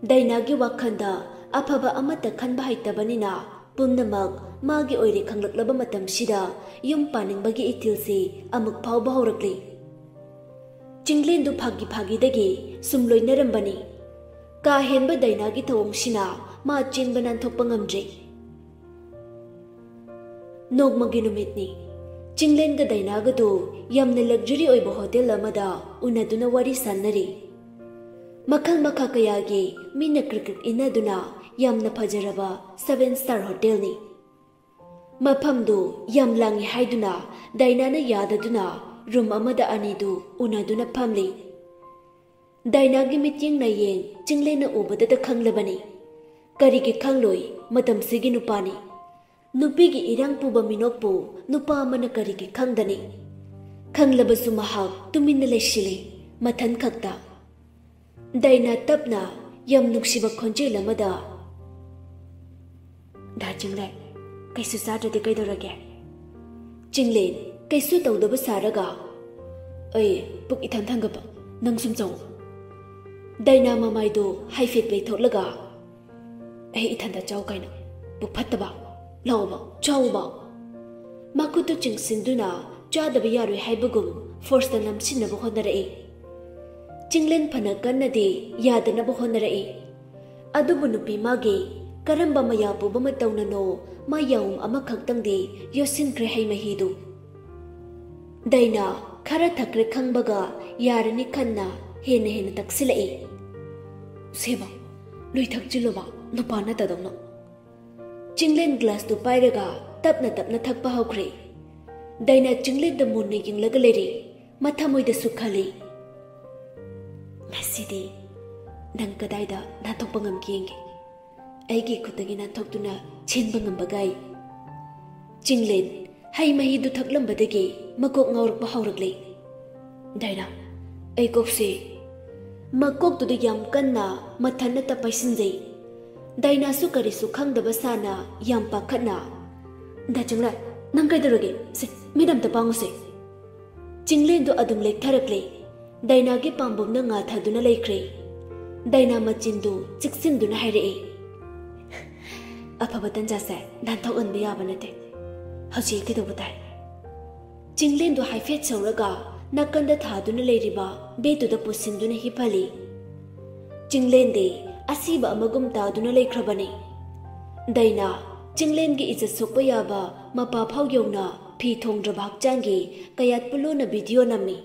ꯗꯥꯏꯅꯥꯒꯤ ꯋꯥꯈꯜꯗ ꯑꯐꯕ ꯑꯃꯠꯇ ꯈꯟꯕ ꯍꯩꯇꯕꯅꯤꯅ ꯄꯨꯝꯅꯃꯛ ꯃꯥꯒꯤ ꯑꯣꯏꯔꯦ ꯈꯪꯂꯛꯂꯕ ꯃꯇꯝꯁꯤꯗ ꯌꯨꯝ ꯄꯥꯅꯤꯡꯕꯒꯤ ꯏꯊꯤꯜꯁꯤ ꯑꯃꯨꯛ ꯐꯥꯎꯕ ꯍꯧꯔꯛꯂꯤ꯫ ꯆꯤꯡꯂꯦꯟꯗꯨ ꯐꯥꯒꯤ ꯐꯥꯒꯤꯗꯒꯤ ꯁꯨꯝ ꯂꯣꯏꯅꯔꯝꯕꯅꯤ꯫ ꯀꯥ ꯍꯦꯟꯕ ꯗꯥꯏꯅꯥꯒꯤ ꯊꯧꯑꯣꯡꯁꯤꯅ ꯃꯥ ꯆꯦꯟꯕ ꯅꯥꯟꯊꯣꯛꯄ ꯉꯝꯗ꯭ꯔꯦ꯫ ꯅꯣꯡꯃꯒꯤ ꯅꯨꯃꯤꯠꯅꯤ꯫ ꯆꯤꯡꯂꯦꯟꯒ ꯗꯥꯏꯅꯥꯒꯗꯨ ꯌꯥꯝꯅ luxury ꯑꯣꯏꯕ ꯍꯣꯇꯦꯜ ꯑꯃꯗ ꯎꯅꯗꯨꯅ ꯋꯥꯔꯤ ꯁꯥꯟꯅꯔꯤ꯫ ꯃꯈꯜ ꯃꯈꯥ ꯀꯌꯥꯒꯤ ꯃꯤꯅ ꯀ꯭ꯔꯤꯛ ꯀ꯭ꯔꯤꯛ ꯏꯟꯅꯗꯨꯅ ꯌꯥꯝꯅ ꯐꯖꯔꯕ seven star ꯍꯣꯇꯦꯜꯅꯤ꯫ ꯃꯐꯝꯗꯨ ꯌꯥꯝ ꯂꯥꯡꯏ ꯍꯥꯏꯗꯨꯅ ꯗꯥꯏꯅꯥꯅ ꯌꯥꯗꯗꯨꯅ ꯔꯨꯝ ꯑꯃꯗ ꯑꯅꯤꯗꯨ ꯎꯅꯗꯨꯅ ꯐꯝꯂꯤ꯫ ꯗꯥꯏꯅꯥꯒꯤ ꯃꯤꯠꯌꯦꯡ ꯅꯥꯌꯦꯡ ꯆꯤꯡꯂꯦꯟꯅ ꯎꯕꯗꯇ ꯈꯪꯂꯕꯅꯤ꯫ ꯀꯔꯤꯒꯤ ꯈꯪꯂꯣꯏ? ꯃꯇꯝꯁꯤꯒꯤ ꯅꯨꯄꯥꯅꯤ꯫ ꯅꯨꯄꯤꯒꯤ ꯏꯔꯥꯡ ꯄꯨꯕ ꯃꯤꯅꯣꯛꯄꯨ ꯅꯨꯄꯥ ꯑꯃꯅ ꯀꯔꯤꯒꯤ ꯈꯪꯗꯅꯤ? ꯈꯪꯂꯕꯁꯨ ꯃꯍꯥꯛ ꯇꯨꯃꯤꯟꯅ ꯂꯩꯁꯤꯜꯂꯤ, ꯃꯊꯟ ꯈꯛꯇ꯫ ꯗꯥꯏꯅꯥ ꯇꯞꯅ, ꯌꯥꯝ ꯅꯨꯡꯁꯤꯕ ꯈꯣꯟꯖꯦꯜ ꯑꯃꯗ, "ꯗꯥ ꯆꯤꯡꯂꯦꯟ, ꯀꯩꯁꯨ ꯆꯥꯗ꯭ꯔꯗꯤ ꯀꯩꯗꯧꯔꯒꯦ?" ꯆꯤꯡꯂꯦꯟ, ꯀꯩꯁꯨ ꯇꯧꯗꯕ ꯁꯥꯔꯒ, "ꯑꯩ ꯄꯨꯛ ꯏꯊꯟ ꯊꯟꯒꯠꯄ, ꯅꯪ ꯁꯨꯝ ꯆꯪꯉꯣ꯫" ꯗꯥꯏꯅꯥ ꯃꯃꯥꯏꯗꯨ ꯍꯥꯏꯐꯦꯠ ꯂꯩꯊꯣꯛꯂꯒ, "ꯑꯩ ꯏꯊꯟꯗ ꯆꯥꯎ ꯀꯥꯏꯅ, ꯄꯨꯛ ꯐꯠꯇꯕ, ꯂꯥꯛꯑꯣꯕ, ꯆꯥꯎꯕ꯫" ꯃꯈꯨꯠꯇꯨ ꯆꯤꯡꯁꯤꯟꯗꯨꯅ ꯆꯥꯗꯕ ꯌꯥꯔꯣꯏ ꯍꯥꯏꯕꯒꯨꯝ ꯐꯣꯔꯁꯇ ꯅꯝꯁꯤꯟꯅꯕ ꯍꯣꯠꯅꯔꯛꯏ꯫ ꯆꯤꯡꯂꯦꯟ ꯐꯅ ꯀꯟꯅꯗꯤ ꯌꯥꯗꯅꯕ ꯍꯣꯠꯅꯔꯛꯏ꯫ ꯑꯗꯨꯕꯨ ꯅꯨꯄꯤ ꯃꯥꯒꯤ ꯀꯔꯝꯕ ꯃꯌꯥ ꯄꯨꯕ ꯃꯇꯧꯅꯅꯣ ꯃꯥ ꯌꯥꯎꯝ ꯑꯃꯈꯛꯇꯪꯗꯤ ꯌꯣꯠꯁꯤꯟꯈ꯭ꯔꯦ ꯍꯩ ꯃꯍꯤꯗꯨ꯫ ꯗꯥꯏꯅꯥ ꯈꯔ ꯊꯛꯈ꯭ꯔꯦ ꯈꯪꯕꯒ ꯌꯥꯔꯅꯤ ꯈꯟꯅ ꯍꯦꯟꯅ ꯍꯦꯟꯅ ꯇꯛꯁꯤꯜꯂꯛꯏ꯫ ꯁꯦꯕ, ꯂꯣꯏ ꯊꯛꯆꯤꯜꯂꯣꯕ, ꯅꯨꯄꯥ ꯅꯠꯇꯗꯧꯅ꯫ ꯆꯤꯡꯂꯦꯟ ꯒ꯭ꯂꯥꯁꯇꯨ ꯄꯥꯏꯔꯒ ꯇꯞꯅ ꯇꯞꯅ ꯊꯛꯄ ꯍꯧꯈ꯭ꯔꯦ꯫ ꯗꯥꯏꯅꯥ ꯆꯤꯡꯂꯦꯟꯗ ꯃꯨꯟꯅ ꯌꯦꯡꯂꯒ ꯂꯩꯔꯦ꯫ ꯃꯊꯃꯣꯏꯗꯁꯨ ꯈꯜꯂꯤ, "ꯉꯁꯤꯗꯤ ꯅꯪ ꯀꯗꯥꯏꯗ ꯅꯥꯟꯊꯣꯛꯄ ꯉꯝꯒꯦ ꯌꯦꯡꯒꯦ꯫ ꯑꯩꯒꯤ ꯈꯨꯠꯇꯒꯤ ꯅꯥꯟꯊꯣꯛꯇꯨꯅ ꯆꯦꯟꯕ ꯉꯝꯕꯒꯥꯏ?" ꯆꯤꯡꯂꯦꯟ ꯍꯩ ꯃꯍꯤꯗꯨ ꯊꯛꯂꯝꯕꯗꯒꯤ ꯃꯀꯣꯛ ꯉꯥꯎꯔꯛꯄ ꯍꯧꯔꯛꯂꯦ꯫ "ꯗꯥꯏꯅꯥ, ꯑꯩ ꯀꯣꯛꯁꯦ..." ꯃꯀꯣꯛꯇꯨꯗ ꯌꯥꯝ ꯀꯟꯅ ꯃꯊꯟꯅꯇ ꯄꯥꯏꯁꯤꯟꯖꯩ꯫ ꯗꯥꯏꯅꯥꯁꯨ ꯀꯔꯤꯁꯨ ꯈꯪꯗꯕ ꯁꯥꯅ ꯌꯥꯝ ꯄꯥꯈꯠꯅ, "ꯗꯥ ꯆꯤꯡꯂꯦꯟ, ꯅꯪ ꯀꯩꯗꯧꯔꯒꯦ? ꯁꯦ, ꯃꯤꯠ ꯑꯝꯇ ꯄꯥꯡꯉꯨꯁꯦ꯫" ꯆꯤꯡꯂꯦꯟꯗꯨ ꯑꯗꯨꯝ ꯂꯦꯛꯊꯔꯛꯂꯦ꯫ ꯗꯥꯏꯅꯥꯒꯤ ꯄꯥꯝꯕꯣꯝꯅ ꯉꯥꯊꯗꯨꯅ ꯂꯩꯈ꯭ꯔꯦ꯫ ꯗꯥꯏꯅꯥ ꯃꯆꯤꯟꯗꯨ ꯆꯤꯛꯁꯤꯟꯗꯨꯅ ꯍꯥꯏꯔꯛꯏ, "ꯑꯐꯕ ꯇꯟꯖꯥꯁꯦ ꯅꯥꯟꯊꯣꯛꯍꯟꯕ ꯌꯥꯕ ꯅꯠꯇꯦ꯫ ꯍꯧꯖꯤꯛ ꯀꯩꯗꯧꯕ ꯇꯥꯏ?" ꯆꯤꯡꯂꯦꯟꯗꯨ ꯍꯥꯏꯐꯦꯠ ꯁꯧꯔꯒ ꯅꯥꯀꯟꯗ ꯊꯥꯗꯨꯅ ꯂꯩꯔꯤꯕ ꯕꯦꯠꯇꯨꯗ ꯄꯨꯁꯤꯟꯗꯨꯅ ꯍꯤꯞꯍꯜꯂꯤ꯫ ꯆꯤꯡꯂꯦꯟꯗꯤ ꯑꯁꯤꯕ ꯑꯃꯒꯨꯝ ꯇꯥꯗꯨꯅ ꯂꯩꯈ꯭ꯔꯕꯅꯤ꯫ ꯗꯥꯏꯅꯥ, ꯆꯤꯡꯂꯦꯟꯒꯤ ꯏꯖꯠ ꯁꯣꯛꯄ ꯌꯥꯕ ꯃꯄꯥ ꯐꯥꯎ ꯌꯧꯅ ꯐꯤ ꯊꯣꯡꯗ꯭ꯔꯕ ꯍꯛꯆꯥꯡꯒꯤ ꯀꯌꯥꯠ ꯄꯨꯂꯣꯅ ꯚꯤꯗꯤꯑꯣ ꯅꯝꯃꯤ꯫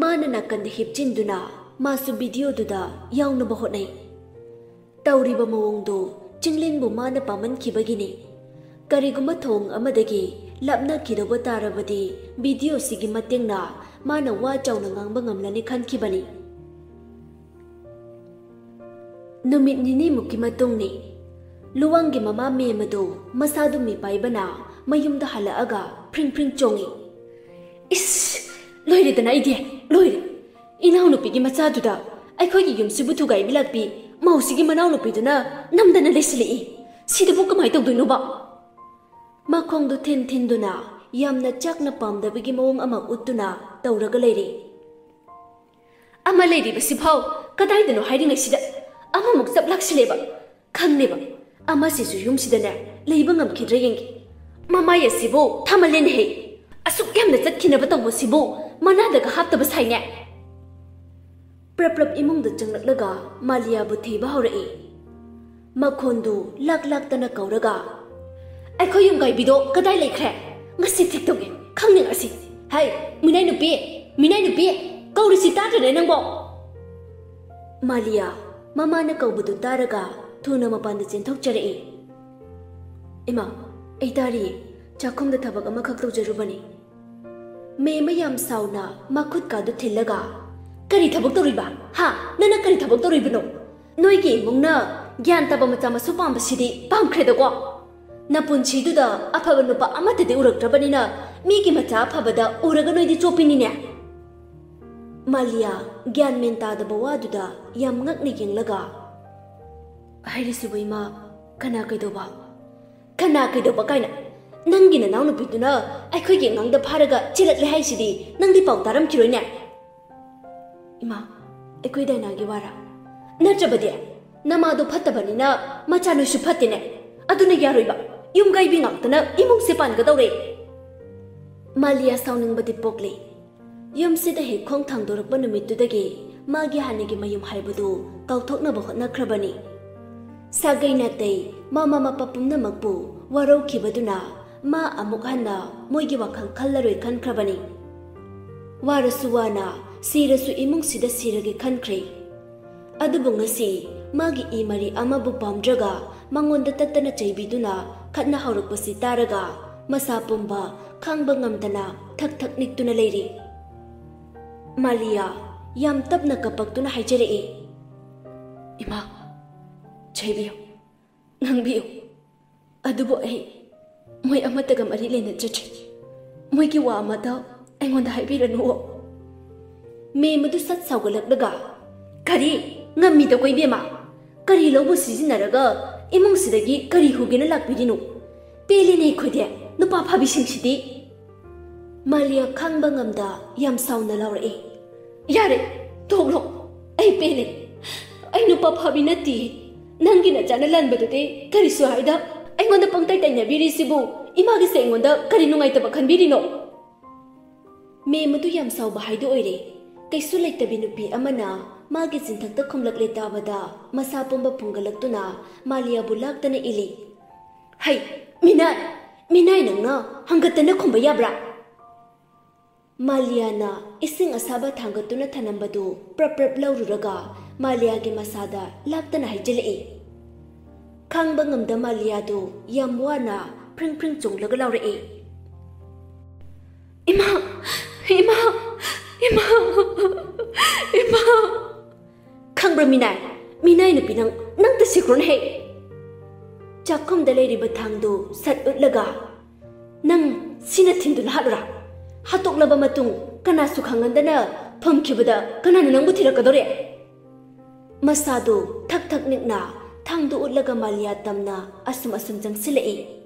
ꯃꯥꯅ ꯅꯥꯀꯟꯗ ꯍꯤꯞꯆꯤꯟꯗꯨꯅ ꯃꯥꯁꯨ ꯚꯤꯗꯤꯑꯣꯗꯨꯗ ꯌꯥꯎꯅꯕ ꯍꯣꯠꯅꯩ꯫ ꯇꯧꯔꯤꯕ ꯃꯑꯣꯡꯗꯨ ꯆꯤꯡꯂꯦꯟꯕꯨ ꯃꯥꯅ ꯄꯥꯝꯃꯟꯈꯤꯕꯒꯤꯅꯤ꯫ ꯀꯔꯤꯒꯨꯝꯕ ꯊꯧꯑꯣꯡ ꯑꯃꯗꯒꯤ ꯂꯥꯞꯅꯈꯤꯗꯧꯕ ꯇꯥꯔꯕꯗꯤ ꯚꯤꯗꯤꯑꯣꯁꯤꯒꯤ ꯃꯇꯦꯡꯅ ꯃꯥꯅ ꯋꯥ ꯆꯥꯎꯅ ꯉꯥꯡꯕ ꯉꯝꯂꯅꯤ ꯈꯟꯈꯤꯕꯅꯤ꯫ ꯅꯨꯃꯤꯠ ꯅꯤꯅꯤꯃꯨꯛꯀꯤ ꯃꯇꯨꯡꯅꯤ꯫ ꯂꯨꯋꯥꯡꯒꯤ ꯃꯃꯥ ꯃꯦꯝ ꯑꯗꯨ ꯃꯁꯥꯗꯨ ꯃꯤꯄꯥꯏꯕꯅ ꯃꯌꯨꯝꯗ ꯍꯜꯂꯛꯑꯒ ꯐ꯭ꯔꯤꯡ ꯐ꯭ꯔꯤꯡ ꯆꯣꯡꯉꯤ꯫ "ꯏꯁ! ꯂꯣꯏꯔꯦꯗꯅ ꯑꯩꯗꯤ, ꯂꯣꯏꯔꯦ! ꯏꯅꯥꯎꯅꯨꯄꯤꯒꯤ ꯃꯆꯥꯗꯨꯗ ꯑꯩꯈꯣꯏꯒꯤ ꯌꯨꯝꯁꯤꯕꯨ ꯊꯨꯒꯥꯏꯕꯤ ꯂꯥꯛꯄꯤ ꯃꯧꯁꯤꯒꯤ ꯃꯅꯥꯎꯅꯨꯄꯤꯗꯨꯅ ꯅꯝꯗꯅ ꯂꯩꯁꯤꯜꯂꯛꯏ꯫ ꯁꯤꯗꯕꯨ ꯀꯃꯥꯏ ꯇꯧꯗꯣꯏꯅꯣꯕ?" ꯃꯈꯣꯡꯗꯨ ꯊꯤꯟ ꯊꯤꯟꯗꯨꯅ ꯌꯥꯝꯅ ꯆꯥꯛꯅ ꯄꯥꯝꯗꯕꯒꯤ ꯃꯑꯣꯡ ꯑꯃ ꯎꯠꯇꯨꯅ ꯇꯧꯔꯒ ꯂꯩꯔꯤ꯫ "ꯑꯃ ꯂꯩꯔꯤꯕꯁꯤꯐꯥꯎ ꯀꯗꯥꯏꯗꯅꯣ ꯍꯥꯏꯔꯤꯉꯩꯁꯤꯗ ꯑꯃꯃꯨꯛ ꯆꯞ ꯂꯥꯛꯁꯤꯜꯂꯦꯕ꯫ ꯈꯪꯂꯦꯕ, ꯑꯃꯁꯤꯁꯨ ꯌꯨꯝꯁꯤꯗꯅꯦ ꯂꯩꯕ ꯉꯝꯈꯤꯗ꯭ꯔꯥ ꯌꯦꯡꯒꯦ꯫ ꯃꯃꯥꯏ ꯑꯁꯤꯕꯨ ꯊꯥꯃꯜꯂꯦꯅꯦꯍꯦ꯫ ꯑꯁꯨꯛ ꯌꯥꯝꯅ ꯆꯠꯈꯤꯅꯕ ꯇꯧꯕꯁꯤꯕꯨ ꯃꯅꯥꯗꯒ ꯍꯥꯞꯇꯕ ꯁꯥꯏꯅꯦ꯫" ꯄ꯭ꯔꯞ ꯄ꯭ꯔꯞ ꯏꯃꯨꯡꯗ ꯆꯪꯂꯛꯂꯒ ꯃꯥꯂꯤꯌꯥꯕꯨ ꯊꯤꯕ ꯍꯧꯔꯛꯏ꯫ ꯃꯈꯣꯟꯗꯨ ꯂꯥꯛ ꯂꯥꯛꯇꯅ ꯀꯧꯔꯒ, "ꯑꯩꯈꯣꯏ ꯌꯨꯝꯒꯥꯏꯕꯤꯗꯣ ꯀꯗꯥꯏ ꯂꯩꯈ꯭ꯔꯦ? ꯉꯁꯤ ꯊꯤꯛ ꯇꯧꯒꯦ, ꯈꯪꯅꯤꯡꯉꯁꯤ꯫ ꯍꯩ, ꯃꯤꯅꯥꯏ ꯅꯨꯄꯤ, ꯃꯤꯅꯥꯏ ꯅꯨꯄꯤ, ꯀꯧꯔꯤꯁꯤ ꯇꯥꯗ꯭ꯔꯅꯦ ꯅꯪꯕꯣ?" ꯃꯥꯂꯤꯌꯥ ꯃꯃꯥꯅ ꯀꯧꯕꯗꯨ ꯇꯥꯔꯒ ꯊꯨꯅ ꯃꯄꯥꯟꯗ ꯆꯦꯟꯊꯣꯛꯆꯔꯛꯏ꯫ "ꯏꯃꯥ, ꯑꯩ ꯇꯥꯔꯤꯌꯦ꯫ ꯆꯥꯛꯈꯨꯝꯗ ꯊꯕꯛ ꯑꯃꯈꯛ ꯇꯧꯖꯔꯨꯕꯅꯤ꯫" ꯃꯦꯝꯃ ꯌꯥꯝ ꯁꯥꯎꯅ ꯃꯈꯨꯠꯀꯥꯗꯨ ꯊꯤꯜꯂꯒ, "ꯀꯔꯤ ꯊꯕꯛ ꯇꯧꯔꯤꯕ? ꯍꯥ? ꯅꯪꯅ ꯀꯔꯤ ꯊꯕꯛ ꯇꯧꯔꯤꯕꯅꯣ? ꯅꯣꯏꯒꯤ ꯏꯃꯨꯡꯅ ꯒ꯭ꯌꯥꯟ ꯇꯥꯕ ꯃꯆꯥ ꯃꯁꯨ ꯄꯥꯝꯕꯁꯤꯗꯤ ꯄꯥꯝꯈ꯭ꯔꯦꯗꯀꯣ꯫ ꯅꯄꯨꯟꯁꯤꯗꯨꯗ ꯑꯐꯕ ꯅꯨꯄꯥ ꯑꯃꯠꯇꯗꯤ ꯎꯔꯛꯇ꯭ꯔꯕꯅꯤꯅ ꯃꯤꯒꯤ ꯃꯆꯥ ꯑꯐꯕꯗ ꯎꯔꯒ ꯅꯣꯏꯗꯤ ꯆꯣꯞꯄꯤꯅꯤꯅꯦ꯫" ꯃꯥꯂꯤꯌꯥ ꯒ꯭ꯌꯥꯟ ꯃꯦꯟ ꯇꯥꯗꯕ ꯋꯥꯗꯨꯗ ꯌꯥꯝ ꯉꯛꯅ ꯌꯦꯡꯂꯒ, "ꯍꯥꯏꯔꯤꯁꯤꯕꯨ ꯏꯃꯥ, ꯀꯅꯥ ꯀꯩꯗꯧꯕ?" "ꯀꯅꯥ ꯀꯩꯗꯧꯕ ꯀꯥꯏꯅ? ꯅꯪꯒꯤ ꯅꯅꯥꯎꯅꯨꯄꯤꯗꯨꯅ ꯑꯩꯈꯣꯏꯒꯤ ꯑꯉꯥꯡꯗ ꯐꯥꯔꯒ ꯆꯦꯜꯂꯛꯂꯦ ꯍꯥꯏꯁꯤꯗꯤ ꯅꯪꯗꯤ ꯄꯥꯎ ꯇꯥꯔꯝꯈꯤꯔꯣꯏꯅꯦ?" "ꯏꯃꯥ, ꯑꯩꯈꯣꯏ ꯗꯥꯏꯅꯥꯒꯤ ꯋꯥꯔꯥ?" "ꯅꯠꯇ꯭ꯔꯕꯗꯤ ꯅꯃꯥꯗꯣ ꯐꯠꯇꯕꯅꯤꯅ ꯃꯆꯥ ꯅꯣꯏꯁꯨ ꯐꯠꯇꯦꯅꯦ꯫ ꯑꯗꯨꯅ ꯌꯥꯔꯣꯏꯕ꯫ ꯌꯨꯝ ꯀꯥꯏꯕꯤ ꯉꯥꯛꯇꯅ ꯏꯃꯨꯡꯁꯦ ꯄꯥꯟꯒꯗꯧꯔꯦ꯫" ꯃꯥꯂꯤꯌꯥ ꯁꯥꯎꯅꯤꯡꯕꯗꯤ ꯄꯣꯛꯂꯤ꯫ ꯌꯨꯝꯁꯤꯗ ꯍꯦꯛ ꯈꯣꯡ ꯊꯥꯡꯗꯣꯔꯛꯄ ꯅꯨꯃꯤꯠꯇꯨꯗꯒꯤ ꯃꯥꯒꯤ ꯍꯥꯟꯅꯒꯤ ꯃꯌꯨꯝ ꯍꯥꯏꯕꯗꯨ ꯀꯥꯎꯊꯣꯛꯅꯕ ꯍꯣꯠꯅꯈ꯭ꯔꯕꯅꯤ꯫ ꯁꯥꯒꯩ ꯅꯥꯇꯩ, ꯃꯃꯥ ꯃꯄꯥ ꯄꯨꯝꯅꯃꯛꯄꯨ ꯋꯥꯔꯧꯈꯤꯕꯗꯨꯅ ꯃꯥ ꯑꯃꯨꯛ ꯍꯟꯅ ꯃꯣꯏꯒꯤ ꯋꯥꯈꯜ ꯈꯜꯂꯔꯣꯏ ꯈꯟꯈ꯭ꯔꯕꯅꯤ꯫ ꯋꯥꯔꯁꯨ ꯋꯥꯅ, ꯁꯤꯔꯁꯨ ꯏꯃꯨꯡꯁꯤꯗ ꯁꯤꯔꯒꯦ ꯈꯟꯈ꯭ꯔꯦ꯫ ꯑꯗꯨꯕꯨ ꯉꯁꯤ ꯃꯥꯒꯤ ꯏ ꯃꯔꯤ ꯑꯃꯕꯨ ꯄꯥꯝꯗ꯭ꯔꯒ ꯃꯉꯣꯟꯗ ꯇꯠꯇꯅ ꯆꯩꯕꯤꯗꯨꯅ ꯈꯠꯅ ꯍꯧꯔꯛꯄꯁꯤ ꯇꯥꯔꯒ ꯃꯁꯥ ꯄꯨꯝꯕ ꯈꯥꯡꯕ ꯉꯝꯗꯅ ꯊꯛ ꯊꯛ ꯅꯤꯛꯇꯨꯅ ꯂꯩꯔꯤ꯫ ꯃꯥꯂꯤꯌꯥ ꯌꯥꯝ ꯇꯞꯅ ꯀꯄꯛꯇꯨꯅ ꯍꯥꯏꯖꯔꯛꯏ, "ꯏꯃꯥ, ꯆꯩꯕꯤꯌꯨ, ꯉꯥꯡꯕꯤꯌꯨ꯫ ꯑꯗꯨꯕꯨ ꯑꯩ ꯃꯣꯏ ꯑꯃꯠꯇꯒ ꯃꯔꯤ ꯂꯩꯅꯖꯗ꯭ꯔꯦ꯫ ꯃꯣꯏꯒꯤ ꯋꯥ ꯑꯃꯠꯇ ꯑꯩꯉꯣꯟꯗ ꯍꯥꯏꯕꯤꯔꯅꯨꯑꯣ꯫" ꯃꯦꯝ ꯑꯗꯨ ꯁꯠ ꯁꯥꯎꯒꯠꯂꯛꯂꯒ, "ꯀꯔꯤ? ꯉꯝꯃꯤꯗꯀꯣ ꯏꯕꯦꯝꯃ? ꯀꯔꯤ ꯂꯧꯕ ꯁꯤꯖꯤꯟꯅꯔꯒ ꯏꯃꯨꯡꯁꯤꯗꯒꯤ ꯀꯔꯤ ꯍꯨꯒꯦꯅ ꯂꯥꯛꯄꯤꯔꯤꯅꯣ? ꯄꯦꯜꯂꯦꯅꯦ ꯑꯩꯈꯣꯏꯗꯤ, ꯅꯨꯄꯥ ꯐꯥꯕꯤꯁꯤꯡꯁꯤꯗꯤ!" ꯃꯥꯂꯤꯌꯥ ꯈꯥꯡꯕ ꯉꯝꯗ ꯌꯥꯝ ꯁꯥꯎꯅ ꯂꯥꯎꯔꯛꯏ, "ꯌꯥꯔꯦ, ꯇꯣꯛꯂꯣ꯫ ꯑꯩ ꯄꯦꯜꯂꯦ꯫ ꯑꯩ ꯅꯨꯄꯥ ꯐꯥꯕꯤ ꯅꯠꯇꯦ꯫ ꯅꯪꯒꯤ ꯅꯆꯥꯅ ꯂꯥꯟꯕꯗꯨꯗꯤ ꯀꯔꯤꯁꯨ ꯍꯥꯏꯗ꯫ ꯑꯩꯉꯣꯟꯗ ꯄꯪꯇꯩ ꯇꯩꯅꯕꯤꯔꯤꯁꯤꯕꯨ ꯏꯃꯥꯒꯤꯁꯦ ꯑꯩꯉꯣꯟꯗ ꯀꯔꯤ ꯅꯨꯡꯉꯥꯏꯇꯕ ꯈꯟꯕꯤꯔꯤꯅꯣ?" ꯃꯦꯝ ꯑꯗꯨ ꯌꯥꯝ ꯁꯥꯎꯕ ꯍꯥꯏꯗꯨ ꯑꯣꯏꯔꯦ꯫ ꯀꯩꯁꯨ ꯂꯩꯇꯕꯤ ꯅꯨꯄꯤ ꯑꯃꯅ ꯃꯥꯒꯤ ꯆꯤꯟꯊꯛꯇ ꯈꯨꯝꯂꯛꯂꯦ ꯇꯥꯕꯗ ꯃꯁꯥ ꯄꯨꯝꯕ ꯐꯨꯡꯒꯠꯂꯛꯇꯨꯅ ꯃꯥꯂꯤꯌꯥꯕꯨ ꯂꯥꯛꯇꯅ ꯏꯜꯂꯤ꯫ "ꯍꯩ, ꯃꯤꯅꯥꯏ! ꯃꯤꯅꯥꯏ ꯅꯪꯅ ꯍꯪꯒꯠꯇꯅ ꯈꯨꯝꯕ ꯌꯥꯕ꯭ꯔꯥ?" ꯃꯥꯂꯤꯌꯥꯅ ꯏꯁꯤꯡ ꯑꯁꯥꯕ ꯊꯥꯡꯒꯠꯇꯨꯅ ꯊꯅꯝꯕꯗꯨ ꯄ꯭ꯔꯞ ꯄ꯭ꯔꯞ ꯂꯧꯔꯨꯔꯒ ꯃꯥꯂꯤꯌꯥꯒꯤ ꯃꯁꯥꯗ ꯂꯥꯞꯇꯅ ꯍꯩꯖꯤꯜꯂꯛꯏ꯫ ꯈꯥꯡꯕ ꯉꯝꯗ ꯃꯥꯂꯤꯌꯥꯗꯨ ꯌꯥꯝ ꯋꯥꯅ ꯐ꯭ꯔꯤꯡ ꯐ꯭ꯔꯤꯡ ꯆꯣꯡꯂꯒ ꯂꯥꯎꯔꯛꯏ, "ꯏꯃꯥ! ꯏꯃꯥ! ꯏꯃꯥ! ꯏꯃꯥ!" "ꯈꯪꯕ꯭ꯔꯥ ꯃꯤꯅꯥꯏ? ꯃꯤꯅꯥꯏ ꯅꯨꯄꯤ ꯅꯪ, ꯅꯪꯇ ꯁꯤꯈ꯭ꯔꯣꯅꯦꯍꯦ!" ꯆꯥꯛꯈꯨꯝꯗ ꯂꯩꯔꯤꯕ ꯊꯥꯡꯗꯨ ꯁꯠ ꯎꯠꯂꯒ, "ꯅꯪ ꯁꯤꯅ ꯊꯤꯟꯗꯨꯅ ꯍꯥꯠꯂꯨꯔꯥ? ꯍꯥꯠꯇꯣꯛꯂꯕ ꯃꯇꯨꯡ ꯀꯅꯥꯁꯨ ꯈꯪꯍꯟꯗꯅ ꯐꯝꯈꯤꯕꯗ ꯀꯅꯥꯅ ꯅꯪꯕꯨ ꯊꯤꯔꯛꯀꯗꯧꯔꯤ?" ꯃꯁꯥꯗꯨ ꯊꯛ ꯊꯛ ꯅꯤꯛꯅ ꯊꯥꯡꯗꯨ ꯎꯠꯂꯒ ꯃꯥꯂꯤꯌꯥ ꯇꯝꯅ ꯑꯁꯨꯝ ꯑꯁꯨꯝ ꯆꯪꯁꯤꯜꯂꯛꯏ꯫